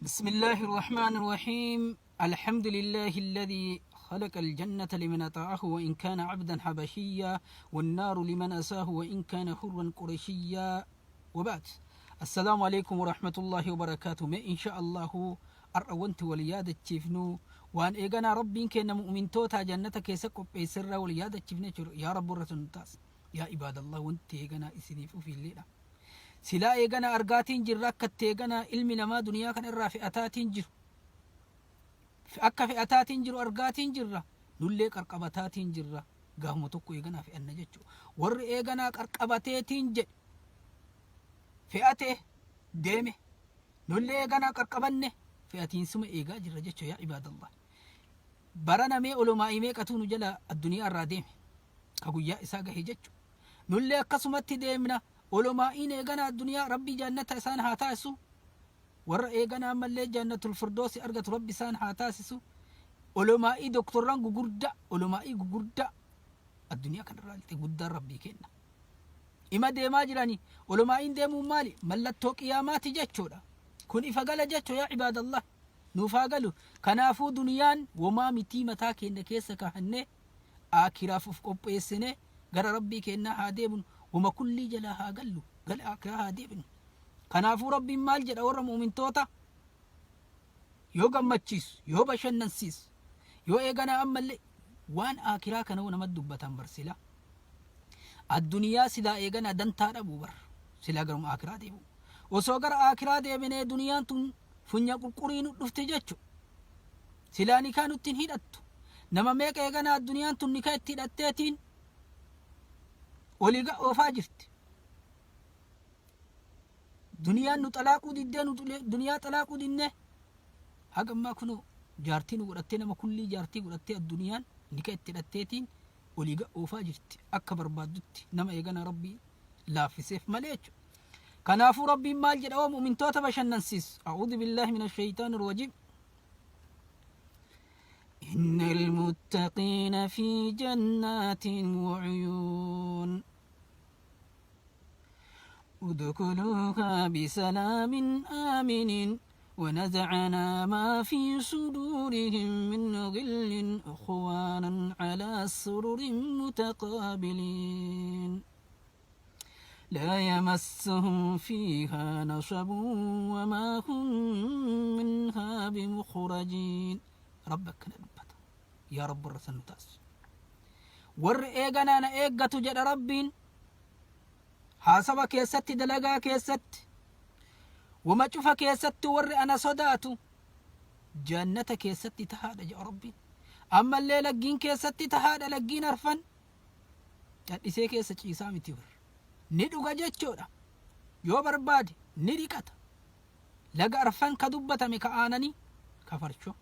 بسم الله الرحمن الرحيم الحمد لله الذي خلق الجنة لمن أطاعه وإن كان عبدا حبشيا والنار لمن أساه وإن كان حرا قرشيا وبعد السلام عليكم ورحمة الله وبركاته ما إن شاء الله أرى وانت وليادة تشيفنو وأن إيغانا ربين كان مؤمن توتا جنة كيسا قبي سر وليادة تشيفنو يا رب الرسول يا عباد الله وانت إيغانا إسنيف في الليلة Silaa eegana argaatiin jirra akka itti eegana ilmi namaa duniyaa kana irraa fe'ataatiin jiru. Akka fe'ataatiin jiru argaatiin jirra. Nullee qarqabataatiin jirra. Gaafuma tokko eeganaa fe'anna jechuudha. Warri eeganaa qarqabateetiin jedhe fe'ate deeme. Nullee eeganaa qarqabanne fe'atiinsuma eegaa jirra jechuudha yaa ibaadallah. Barana mee olomaa'ii meeqatuu nu jala addunyaa irraa deeme. Ka guyyaa isaa gahe jechuudha. Nullee akkasumatti deemna. Olomaa'iin eegana addunyaa Rabbi jaannata isaan haa taasisu. Warra eegana ammallee jaannatul firdoosi argatu Rabbi isaan haa taasisu. Olomaa'ii doktorran gugurdaa, olomaa'ii gugurdaa addunyaa kanarraa lixe guddaan Rabbii kenna. Ima deemaa jirani. Olomaa'iin deemuun maali? Mallattoo qiyaamaati jechuudha. Kun ifa gala jechuu yaa ibaadallah. Nuuf haa galu. Kanaafuu duniyaan womaa mitii mataa keenya keessa kaahannee Aakiraaf of qopheessinee gara Rabbii keennaa haa deebinu, woma kullii jalaa haa gallu, gara aakiraa haa deebinu. Kanaafuu Rabbiin maal jedha warra mu'umintoota yoo gammachiisu, yoo bashannansiisu, yoo eeganaa ammallee waan aakiraa kana hoo namatti dubbatan bar sila. Addunyaa silaa eeganaa dantaa dhabuu bar silaa garuma aakiraa deebi'u. Osoo gara aakiraa deebinee duniyaan tun funya qurqurii nu dhufti jechu. Silaa nikaa nutti hin hidhattu. Nama meeqa eeganaa addunyaan tun nikaa itti hidhatteetiin olii ga oofaa jirti. Duniyaan nu xalaaquu diddee nu duniyaa xalaaquu dinnee haga ammaa kunoo jaartii nu godhattee nama kullii jaartii godhattee addunyaan nika itti hidhatteetiin olii ga oofaa jirti akka barbaaddutti nama eeganaa rabbii laaffiseef malee jechuudha. Kanaafuu rabbiin maal jedha oo mu'mintoota bashannansiisu. A'uudhu billaahi mina shaytaani rajiim. إن المتقين في جنات وعيون ادخلوها بسلام آمن ونزعنا ما في صدورهم من غل إخوانا على سرر متقابلين لا يمسهم فيها نصب وما هم منها بمخرجين رب akkana dubbata yaa rabbi warra san nu taasisu warri eeganaa na eeggatu jedha rabbiin haasawa keessatti dalagaa keessatti wama cufa keessatti warri ana sodaatu jannata keessatti tahaadha jedha rabbiin ammallee laggiin keessatti tahaadha laggiin arfan Cadhisee keessa ciisaa miti bar. Ni dhuga jechuudha. Yoo barbaade ni dhiqata. Laga arfan ka dubbatame ka aananii ka farshoo.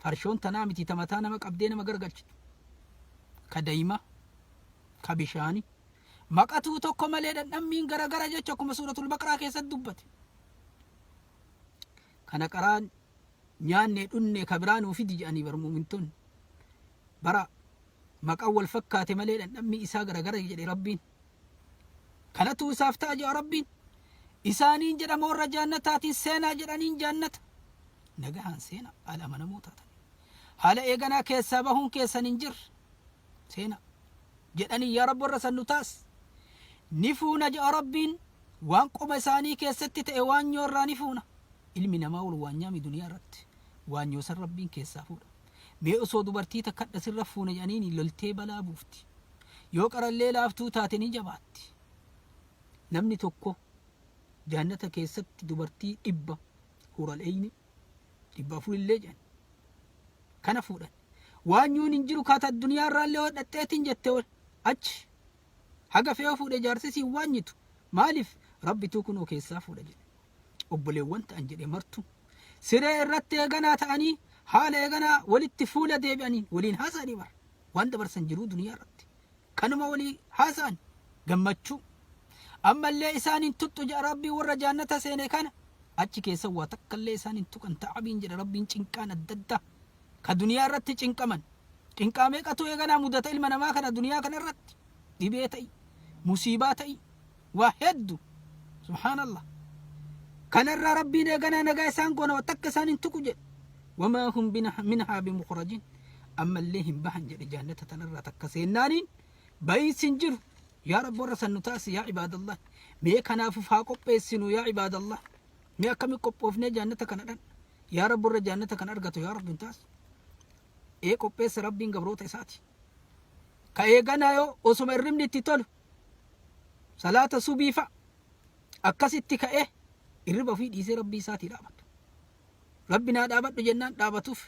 Farshoon tanaa miti ta mataa nama qabdee nama gargalchitu. Ka daymaa, ka bishaanii. Maqatuu tokko malee dhandhammiin garagara jecha akkuma suuratul baqaraa keessatti dubbate. Kana qaraan nyaannee dhunne ka biraa nuu fidi jedhanii bar mu'mintoonni. Bara maqaan wal fakkaate malee dhandhammii isaa garagara jedhe Rabbiin. Kanatu isaaf ta'a jedha Rabbiin. Isaaniin jedhama warra jaannataatiin seenaa jedhaniin jaannata. Nagahaan seenaa haala amanamoo taatanii. Haala eeganaa keessaa bahuun keessan hin jirre. Seenaa jedhanii yaa Rabbi warra san nu taas. Ni fuuna jedha Rabbiin waan qoma isaanii keessatti ta'e waanyoo irraa ni fuuna. Ilmi namaa wal waanyaami duniyaa irratti. Waanyoo san Rabbiin keessaa fuudha. Mee osoo dubartii takka hadha sirra fuuna jedhaniini loltee balaa buufti. Yoo qarallee laaftuu taate ni jabaatti. Namni tokko jaannata keessatti dubartii 100 huural eyni 400 illee jedhan. Kana fuudhan. Waanyuun hin jiru kaata addunyaa irraallee yoo dhadheetiin jette achi haga fe'oo fuudhe jaarsi siin waanyitu. Maaliif Rabbituu kunoo keessaa fuudha jedhe. Obboleewwan ta'an jedhe martu. Siree irratti eeganaa ta'anii haala eeganaa walitti fuula deebi'anii waliin haasa'anii bar waan dabarsan jiruu duniyaa irratti. Kanuma walii haasa'an gammachuu. Ammallee isaan hin tuxxu jedha Rabbiin warra jaannata seene kana achi keessa waa takkallee isaan hin tuqan ta'abiin jedha Rabbiin cinqaan adda addaa ka duniyaa irratti cinqaman. Cinqaa meeqatu eeganaa mudata ilma namaa kana duniyaa kana irratti dhibee ta'i musiibaa ta'i waa heddu subhaanallah. Kanarraa Rabbiin eeganaa nagaa isaan goona wa takka isaan hin tuqu jedhe. Wamaa hum minhaa bimukhrajiin. Ammallee hin bahan jedhe jaannata tanarraa takka seennaaniin bayiinsi hin jiru. Yaa Rabbi warra san nu taasi yaa ibaadallah. Mee kanaaf uf haa qopheessinu yaa ibaadallah. Mee akkami qophoofnee jaannata kana dhanna. Yaa Rabbi warra jaannata kana argatu yaa Rabbi nu taasi. Ee qopheessa Rabbiin gabroota isaati. Ka eeganaa yoo osoma irribni itti tolu salaata subii fa'a akkasitti ka'ee irriba ofii dhiisee Rabbii isaatii dhaabatu. Rabbi naa dhaabadhu jennaan dhaabatuuf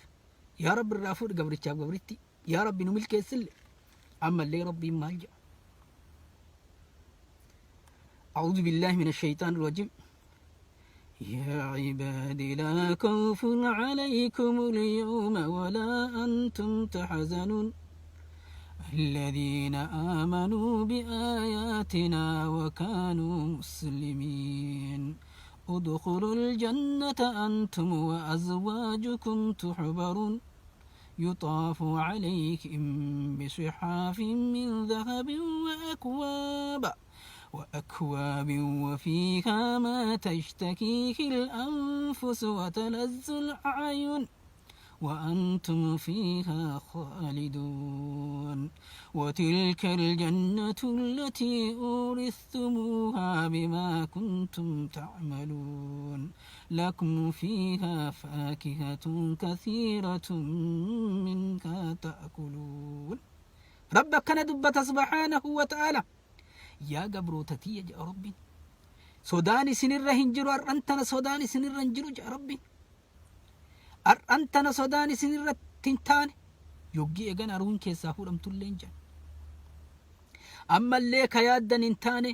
yaa Rabbi irraa fuudhi gabrichaaf gabritti yaa Rabbi nu milkeessille ammallee Rabbiin maal jedha. أعوذ بالله من الشيطان الرجيم يا عبادي لا خوف عليكم اليوم ولا أنتم تحزنون الذين آمنوا بآياتنا وكانوا مسلمين ادخلوا الجنة أنتم وأزواجكم تحبرون يطاف عليهم بصحاف من ذهب وأكواب وفيها ما تشتكيه الأنفس وتلذ الأعين وأنتم فيها خالدون وتلك الجنة التي أورثتموها بما كنتم تعملون لكم فيها فاكهة كثيرة منها تأكلون ربك كان دبت سبحانه وتعالى Yaa gabroota tiyya je'a Rabbiin. Sodaan isinirra hin jiru har'an tana sodaan isinirra hin jiru je'a Rabbiin. Har'an tana sodaan isinirratti hin taane yoggii egan aruun keessaa fuudhamtullee hin jedhan. Ammallee ka yaaddan hin taane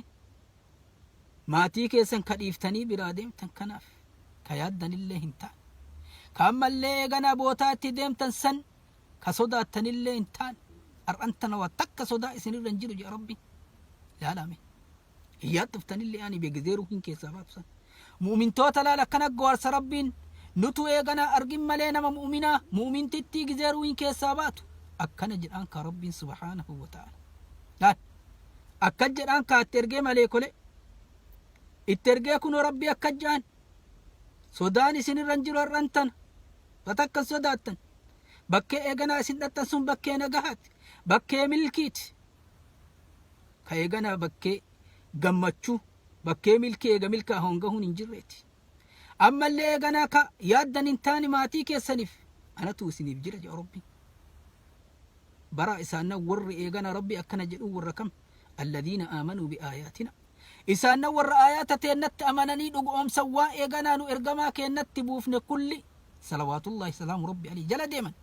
maatii keessan ka dhiiftanii biraa deemtan kanaaf ka yaaddanillee hin taane. Ka ammallee eegana bootaatti deemtan san ka sodaattanillee hin taane har'an tana waa takka sodaa isinirra hin jiru jedha Rabbiin. Laalaa mee. Hin yaaxxiftanillee ani beegizee ruuhiin keessaa baatu san. Mu'mintoota laala akkana goarsa Rabbiin nutu eeganaa argin malee nama mu'minaa mu'mintittii gizee ruuhiin keessaa baatu akkana jedhaan kaa Rabbiin subhaanahu wa ta'ala. Laal akkas jedhaan kaa itti ergee maleekolee itti ergee kunoo Rabbii akkas jedhaan sodaan isinirra hin jiru har'an tana Wa takka hin sodaattan. Bakkee eeganaa isin dhaxxan sun bakkee nagahaati. Bakkee milkiiti. Ka eeganaa bakkee gammachuu, bakkee milkii eega milkaa hongahuun hin jirreeti. Ammallee eeganaa ka yaaddan hin taane maatii keessaniif anatu isiniif jira jedha Rabbiin. Baraa isaannan warri eegana Rabbi akkana jedhuu warra kam? Alladiina aamanuu bi'aayaatina. Isaannan warra aayaata teennatti amananii dhugo'oomsan waan eeganaa nu ergamaa keennatti buufne kulli salawaatullaahi salaamu rabbi aleyhi jala deeman.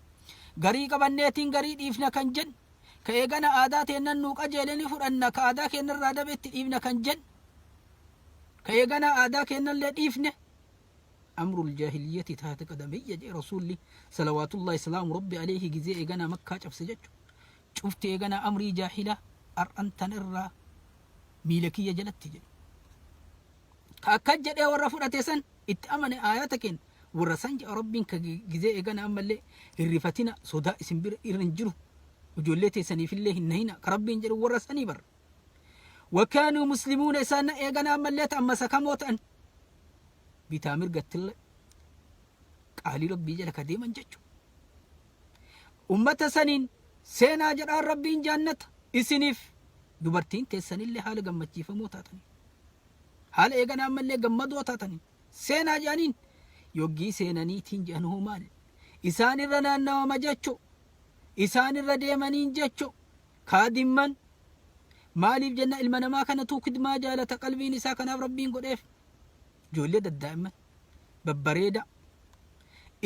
Garii qabanneetiin garii dhiifna kan jenn, ka eegana aadaa teennan nuu qajeele ni fudhanna ka aadaa keennarraa dabe itti dhiifna kan jenn, ka eeganaa aadaa keennallee dhiifne amrul jaahiliyyati taate qadamiyya jee rasuulli salawaatullaahi salaamu rabbi aleyhi gizee eeganaa makkaa cabse jechu. Cufti eeganaa amrii jaahilaa ar'an tan irraa miila kiyya jalatti jedhe. Ka akkas jedhee warra fudhate san itti amane aayaata kenna warra san jedha Rabbiin ka gizee eegana ammallee hin rifatina sodaa isin bira irra hin jiru ijoollee teessaniifillee hin nahina ka Rabbiin jedhu warra sanii barra. Wakaanuu muslimuuna isaan eegana ammallee ta'an masakamoo ta'an bitaa mirgattillee qaalii Rabbii jala ka deeman jechuudha. Ummata saniin seenaa jedhaan Rabbiin jaannata isiniif dubartiin teessanillee haala gammachiifamoo taatanii haala eeganaa ammallee gammadoo taatanii seenaa jedhaniin yoggii seenaniitiin jedhan hoo maal isaan irra naannawama jechu isaan irra deemaniin jechu kaadimman maaliif jenna ilma namaa kanatu kidmaa jaalata qalbiin isaa kanaaf Rabbiin godheef ijoollee daddaa'imman babbareeda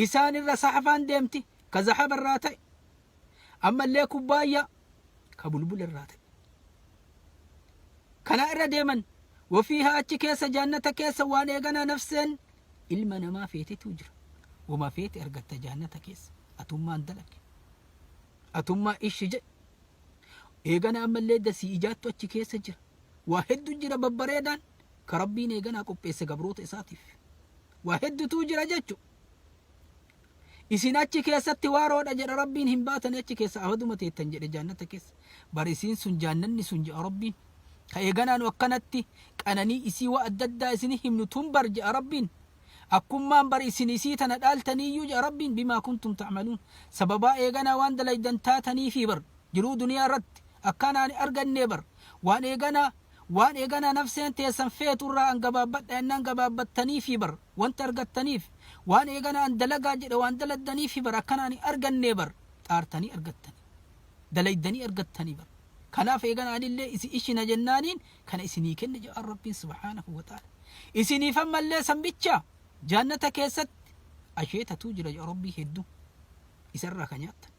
isaan irra sahafaan deemti ka zahaba irraa ta'e ammallee kubbaayyaa ka bulbula irraa ta'e kana irra deeman wafiihaa achi keessa jaannata keessa waan eeganaa nafseen ilma namaa feetetu jira wama feete argatta jaannata keessa atummaan dalage atummaa ishi jedhe eegana ammallee dasii ijaattu achi keessa jira waa heddu jira babbareedaan ka Rabbiin eeganaa qopheesse gabroota isaatiif. Waa heddutuu jira jechu. Isin achi keessatti waaroodha jedha Rabbiin hin baatani achi keessa abaduma teettan jedhe jaannata keessa. Bar isiin sun jaannanni sun jedha Rabbiin. Ka eeganaa nu akkanatti qananii isii waa adda addaa isini himnu tun bar je'a Rabbiin. Akkummaan bar isin isii tana dhaaltaniiyyuu je'a Rabbiin bimaa kuntum ta'maluun. Sababaa eeganaa waan dalaydan taataniifii bar jiruu duniyaa irratti akkanaan argannee bar waan eeganaa waan eeganaa nafseen teessan feetu irraa an gabaabbadha jennaan gabaabbattaniifii bar wanta argattaniif waan eeganaa an dalagaa jedhe waan daladdaniifii bar akkanaan hin argannee bar xaartanii argattanii dalaydanii argattanii bar kanaaf eeganaa anillee isi ishina jennaaniin kana isinii kenne jedhan Rabbiin subhaanahu wa ta'ala. Isiniif ammallee san bicha jaannata keessatti asheetatuu jira jedha Rabbii hedduu isarraa ka nyaattan.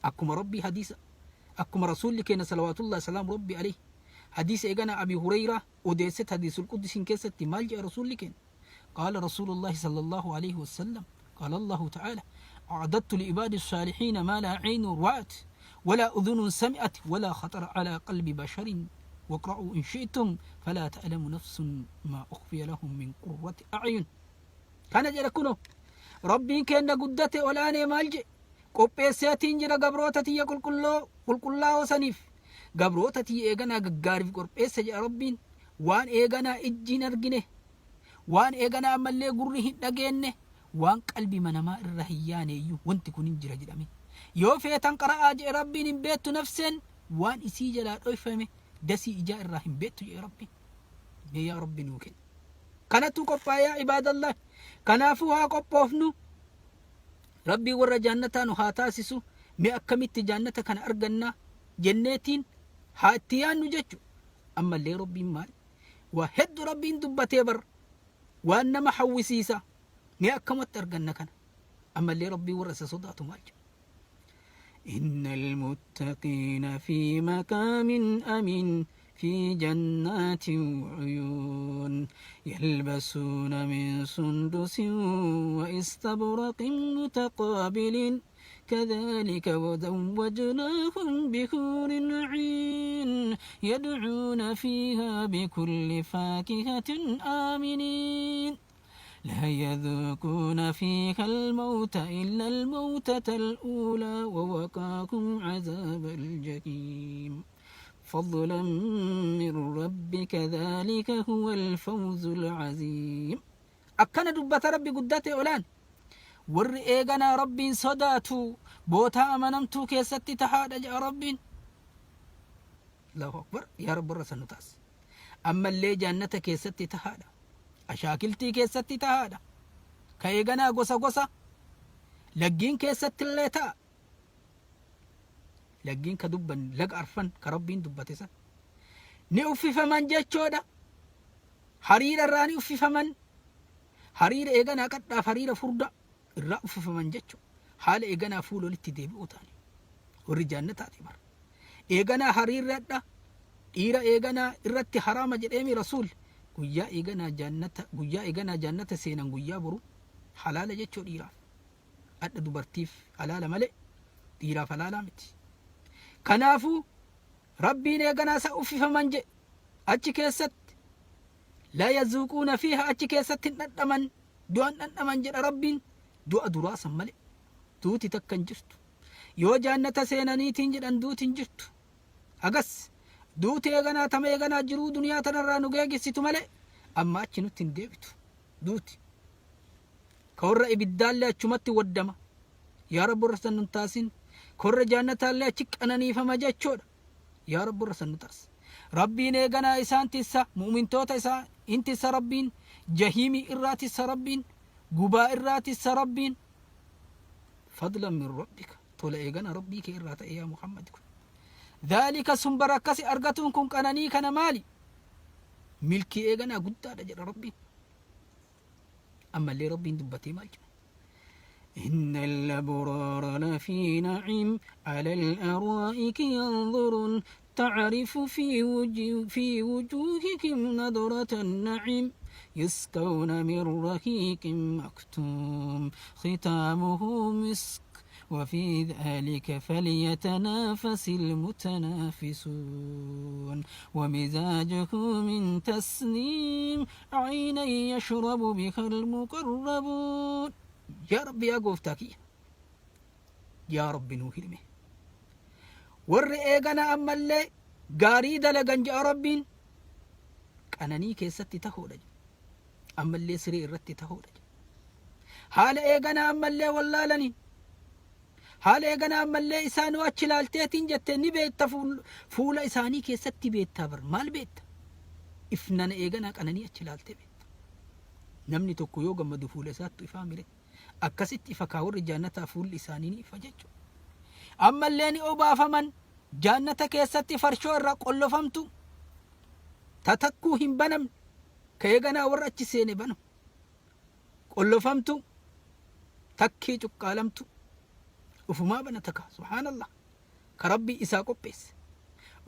Akkuma Rabbii hadiisa akkuma Rasuulli keenya salawaatullahi salaam Rabbii alayhi hadiisa eeganaa Abi Hureyraa odeesset hadiisul quddisiin keessatti maal jedha Rasuulli keenya? قال رسول الله صلى الله عليه وسلم قال الله تعالى أعددت لعباد الصالحين ما لا عين رأت ولا أذن سمعت ولا خطر على قلب بشر واقرأوا إن شئتم فلا تعلم نفس ما أخفي لهم من قرة أعين. Kana jedha kuno Rabbiin kenna guddate olaanee maal jedhe? Qopheesseetiin jira gabroota tiyya qulqulloo qulqullaa'oo saniif, gabroota tiyya eeganaa gaggaariif qopheesse jedha Rabbiin, waan eeganaa ijji hin argine, waan eeganaa ammallee gurri hin dhageenne, waan qalbii namaa irra hin yaane iyyuu wanti kun hin jira jedhame. Yoo feetan qara'aa jedhe Rabbiin. Hin beektu nafseen waan isii jalaa dhoyfame, dasii ijaa irraa hin beektu jedhe Rabbiin. Mee yaa Rabbi nuu kenni. Kanattu qophaayaa ibaadallah. Kanaafuu haa qophoofnu. Rabbiin warra jaannataa nu haa taasisu. Mee akkamitti jaannata kana arganna jenneetiin haa itti yaannu jechu. Ammallee Rabbiin maal waa hedduu Rabbiin dubbatee bar waan nama hawwisiisa. Mee akkamatti arganna kana? Ammallee Rabbiin warra isa sodaatu maal jedhu? إن المتقين في مقام أمين في جنات وعيون يلبسون من سندس واستبرق متقابلين كذلك وزوجناهم بحور عين يدعون فيها بكل فاكهة آمنين لا يذوقون فيها الموت إلا الموتة الأولى ووقاهم عذاب الجحيم فضلا من ربك ذلك هو الفوز العظيم. Akkana dubbata Rabbi guddate olaan. Warri eeganaa Rabbiin sodaatu bootaa amanamtuu keessatti tahaadha jedha Rabbiin. Allahu akbar, yaa Rabbi warra san nu taas. Ammallee jaannata keessatti tahaadha, ashaakiltii keessatti tahaadha, ka eeganaa gosa gosa laggiin keessatti illee ta'a. Laggiin ka dubban laga arfan ka Rabbiin dubbate san ni uffifaman jechoodha. Hariira irraa ni uffifaman, hariira eeganaa qadhaaf hariira furda irraa uffifaman jechu. Haala eeganaa fuula walitti deebi'uu ta'ani warri jaannataati bar. Eeganaa hariirradha dhiira eeganaa irratti haraama jedheemi Rasuul. Guyyaa eeganaa jaannata, guyyaa eeganaa jaannata seenan, guyyaa boru halaala jechuu dhiiraaf. Adha dubartiif halaala malee dhiiraaf halaalaa miti. Kanaafuu Rabbiin eeganaa isa uffifaman jedhe. Achi keessatti laa yazuuquuna fiiha, achi keessatti hin dhandhaman, du'an dhandhaman jedha Rabbiin, du'a duraa san malee duuti takka hin jirtu. Yoo jaannata seenaniitiin jedhan duuti hin jirtu. Hagas duuti eeganaa tama eeganaa jiruu duniyaa tanarraa nu geegessitu malee amma achi nutti hin deebitu duuti. Ka warra ibiddaallee achumatti waddama. Yaa Rabbi warra san nun taasin. Ka warra jaannataallee achi qananiifama jechuudha. Yaa Rabbi warra san nu taas. Rabbiin eeganaa isaan tissa, mu'mintoota isaa hin tissa Rabbiin, jahiimii irraa tissa Rabbiin, gubaa irraa tissa Rabbiin. Fadlan min rabbika, tola eegana Rabbii kee irraa ta'e yaa Muhammad kun. Dhaalika sun bara akkasi argatuun kun qananii kana maali? Milkii eeganaa guddaadha jedha Rabbiin. Ammallee Rabbiin dubbatee maal jedha? إن الأبرار لفي نعيم على الأرائك ينظرون تعرف في وجوههم نضرة النعيم يسقون من رحيق مختوم ختامه مسك وفي ذلك فليتنافس المتنافسون ومزاجه من تسنيم عينا يشرب بها المقربون. Yaa Rabbi, yaa gooftaa kiyya, yaa Rabbi nuu hirme. Warri eegana ammallee Gaarii dalagan ja'a Rabbiin qananii keessatti tahoodha jedhe. Ammallee siree irratti tahoodha jedhe. Haala eeganaa ammallee wallaalaniin haala eeganaa ammallee isaanuu achi ilaalteetiin jette ni beekta fuula isaanii keessatti beektaa bar maal beekta ifnana eeganaa qananii achi ilaaltee beekta. Namni tokko yoo gammadu fuula isaattu ifaa mire. Akkasitti ifa kaa warri jaannataa fuulli isaanii ni ifa jechuudha. Ammallee ni obaafaman jaannata keessatti farshoo irraa qollofamtu ta takkuu hin banamne ka eeganaa warra achi seene banamu qollofamtu takkii cuqqaalamtu ufumaa banata kaa subhaanallah ka rabbii isaa qopheesse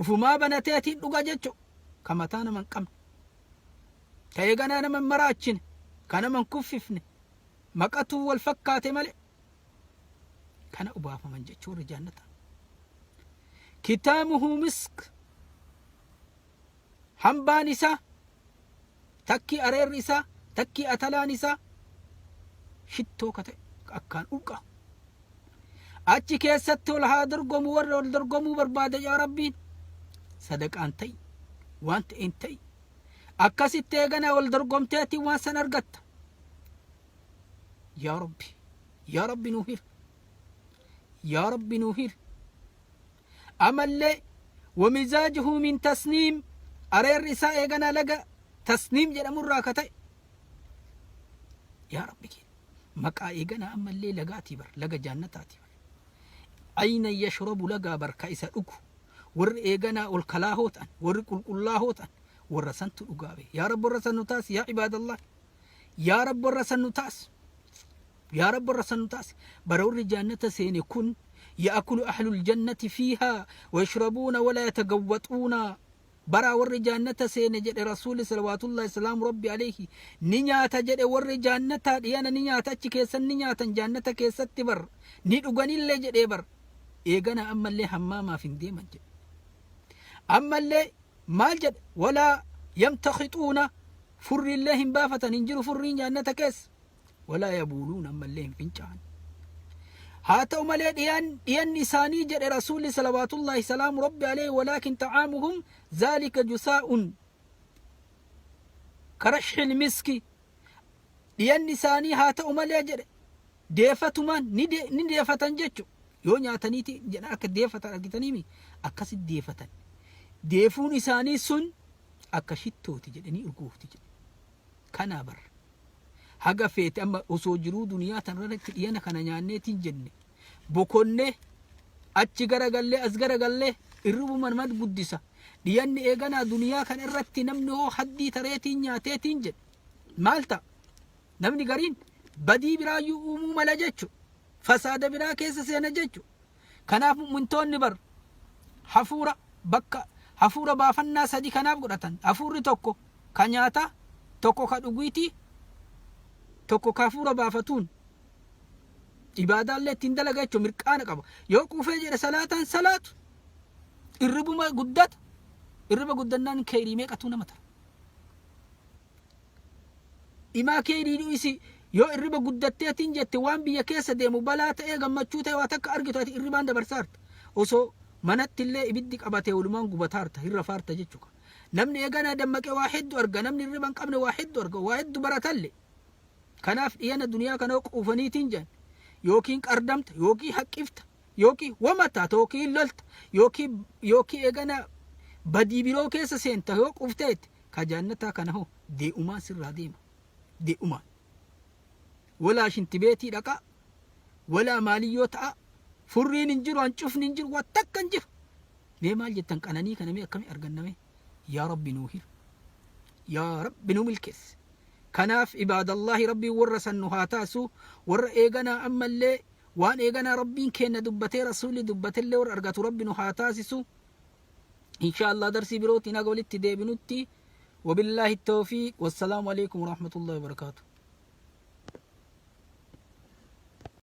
ufumaa banateetiin dhuga jechu ka mataa nama hin qabne ka eeganaa nama hin maraachine ka nama hin kuffifne maqatuu wal fakkaate malee kana obaafaman jechuu warri jaannataa. Kitaamuhu misk hambaan isaa takkii areerri isaa takkii atalaan isaa shittoo ka ta'e akkaan urqaa. Achi keessatti ol haa dorgomu warri ol dorgomuu barbaade yaa Rabbiin sadaqaan ta'i waan ta'een ta'i akkasitti eegana ol dorgomteetiin waan san argatta. Yaa Rabbi yaa Rabbi nuu hir yaa Rabbi nuu hir amallee wamizaajuhu min tasniim areerri isaa eeganaa laga tasniim jedhamurraa ka ta'e yaa Rabbi keenya maqaa eeganaa ammallee lagaatii bar laga jaannataatii bar ayna yashrabu lagaa bar ka isa dhugu warri eeganaa ol kalaahoo ta'an warri qulqullaahoo ta'an warra santu dhugaa be yaa Rabbi warra san nu taasi yaa ibaadallah Yaa Rabbi warra san nu taasi. Yaa Rabbi warra san nu taasi. Bara warri jaannata seene kun ya'akulu ahlul jannati fiihaa wayashrabuuna walaa yatagawwaxuuna. Bara warri jaannata seene jedhe Rasuulli salawaatullahi salaamu Rabbi alayhi ni nyaata jedhe warri jaannataa dhiyana ni nyaata achi keessan ni nyaatan jaannata keessatti bar ni dhuganillee jedhee bar eegana ammallee hammaamaaf hin deeman jedhe. Ammallee maal jedhe walaa yamtakhixuuna Furriillee hin baafatan hin jiru furriin jaannata keessa. Walaa yabuuluun ammallee hin fincaa'an. Haa ta'u malee dhiyanni isaanii jedhe Rasuulli salawaatullaahi salaamu rabbi alayhi walaakin xa'aamuhum zaalika jusaa'un karashxil miski dhiyanni isaanii haa ta'u malee jedhe deefatumaan ni deefatan jechu yoo nyaataniiti jedhan akka deefatan argitaniimi akkasi deefatan deefuun isaanii sun akka shittooti jedhanii urgoofti jedhe. Kanaa bar. Haga feete amma osoo jiruu duniyaa tan irratti dhiyana kana nyaanneetiin jenne bokonne achi garagallee as garagallee irribuma nama guddisa. Dhiyanni eeganaa duniyaa kana irratti namni hoo haddii tareetiin nyaateetiin jedhe maal ta'a? Namni gariin badii biraayyuu uumuu mala jechu. Fasaada biraa keessa seena jechu. Kanaaf mu'mintoonni bar hafuura bakka hafuura baafannaa sadi kanaaf godhatan. Hafuurri tokko ka nyaataa, tokko ka dhugiitii, tokko ka hafuura baafatuun. Ibaadaallee ittiin dalaga jechuun mirqaana qaba. Yoo quufee jedhe salaataan salaatu. Irribuma guddata. Irriba guddannaan keeyrii meeqatuu nama tara. Imaa keeyrii dhiisi yoo irriba guddatteetiin jette waan biyya keessa deemu balaa ta'ee gammachuu ta'e waa takka argitu ati irribaan dabarsaarta. Osoo manatti illee ibiddi qabatee walumaan gubataarta hin rafaarta jechuudha. Namni eeganaa dammaqee waa hedduu arga namni irriba hin qabne waa hedduu arga waa hedduu baratalle. Kanaaf dhiyana duniyaa kana quufaniitiin jedhan yookiin qardamta yookiin haqqifta yookiin wama taata yookiin lolta yookiin eegana badii biroo keessa seenta yoo quufteetti Ka jaannataa kana hoo dee'umaan sirraa deema. Dee'umaan. Walaa shintibeetii dhaqaa, walaa maaliyyoo ta'aa, furriin hin jiru, hancufni hin jiru, waa takka hin jiru. Mee maal jettan qananii kana mee akkami arganna mee? Yaa Rabbi nuu hir. Yaa Rabbi nu milkeessi. Kanaaf ibaadallaahi Rabbiin warra san nu haa taasisu, warra eeganaa ammallee waan eeganaa Rabbiin keenna dubbatee Rasuulli dubbatellee warra argatu Rabbi nu haa taasisu. Insha Allah darsii birootiin haga walitti deebinutti wabillahi tawfiiq wassalaamu alaikum warahmatullahi wabarakaatuh.